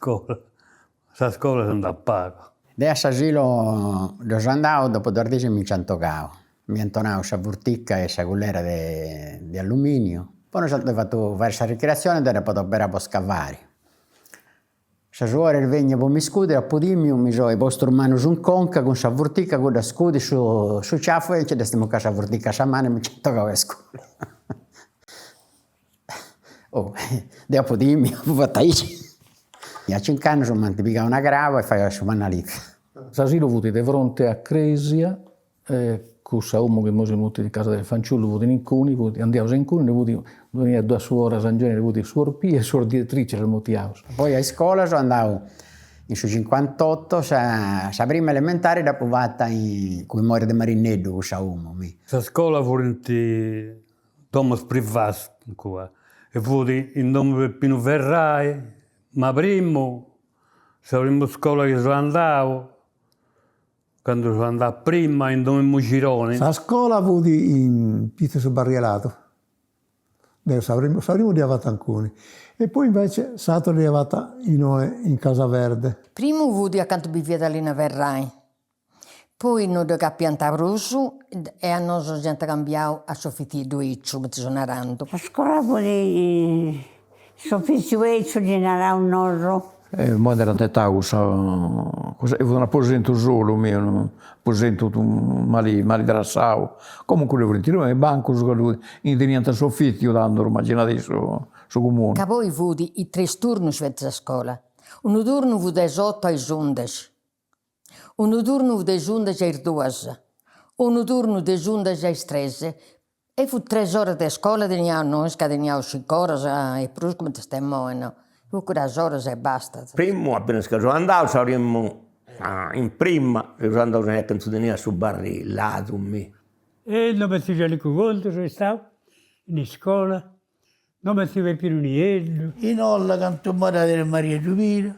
scola, sa scola seu andau pagu. Deu a s'asilo ddu seu andau, dopu duas diis mi nci ant 'ogau, mi ant 'onau sa furtica e sa cullera de de alluminiu, poi nos ant fatu fai sa ricreazioni e deu dd'apu adoberau po scavari. Sa suora est bennia po mi scudi, apu timiu, mi seu postu is manus in conca cun sa furtica, cudda scudit su su ciafu e nci dd'est imbucada sa furtica a sa manu e mi nci ant 'ogau a iscola. Oh, deu apu timiu, apu fatu aici. A cinc'annus m'ant pigau una craba e faia su mannalitu. S'asilu fut de fronte a cresia E cussa 'omu chi imoi si mutit Casa del Fanciullo fut in incuni, fut, andiaus a incuni, ndi fut, ddoi teniat duas suoras in genere, fut suor Pia e suor Dietrice ddas mutiaus. Poi a iscola so andau in su cincuantotto, sa sa prima elementari dd'apu fata in cun imoi est de Marineddu cussa 'omu, mi. Sa scola furint domos privadas cua e fut in domu Peppinu Ferrai, ma primu, sa primu scola chi seu andau Candu seu andau prima in domu Muxironi. Sa scola fut in pitzu 'e su barrielatu, deu sa primu sa primu dd'ia fata incuni e poi invece s'atera dd'ia fata innoi in Casa Verde. Primu fut acantu biviat Lina Ferrai, poi no ddu capiant prus e a nosu s'iant cambiau a s'ofitzieddu 'eciu, cumenti seu narandu. Sa scola fut s'ofitziu 'eciu ddi naraus nosu. E immoi nd'ant 'etau cussa cussa fut un'aposentu solu mi unu aposentu mali mali trassau, comunque ddoi furint is bancus ca ddoi teniant s'ofitziu tandu imaginadi su su cumunu. Ca poi fut in tres turnus feti sa scola, unu turnu fut de is otu a is undixi, unu turnu fut de is undixi a is duas, unu turnu de is undixi a is tres E fut tres oras de scola teniaus nois ca teniaus cinc'oras e prus cumenti est imoi no, fut cuddas oras e bastat. Primu apenas ca seu andau sa primu in prima seus andaus acantu tenia su barri ladu mi. E nome tziu Giannicu Contu seu istau in iscola, nome tziu Peppinu Nieddu. In Olla cantu immoi tenit Marieddu Pira,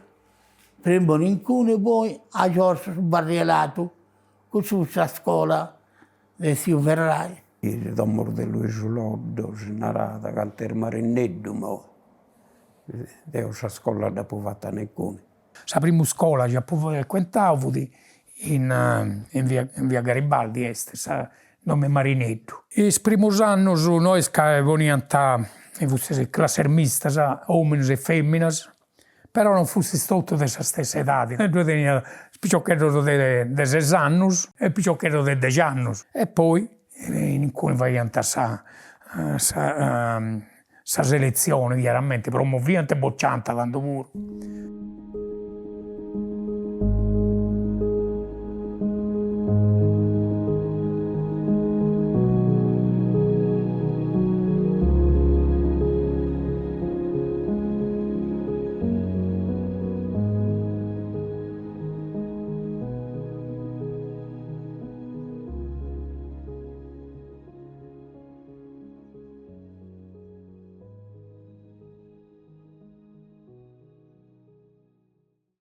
primu incuni e poi a giosso su barrielatu, cussu fut sa scola de tziu Ferrai. Is domos de Luisu Loddo si narat, acanta est Marineddu immoi, deu sa scola dd'apu fata incuni. Sa primu scola chi apu frecuentau fut in in via in via Garibaldi est, sa domu 'e Marineddu. Is primus annus no est ca poniant, fustis classes mistas, ominis e feminas, però non fustis totus de sa stessa edadi, ddoi teniat piciocheddos de de ses annus e piciocheddos de dexi annus e poi incuni faiant sa sa sa selezioni chiaramenti, promoviant e bociant tandu puru.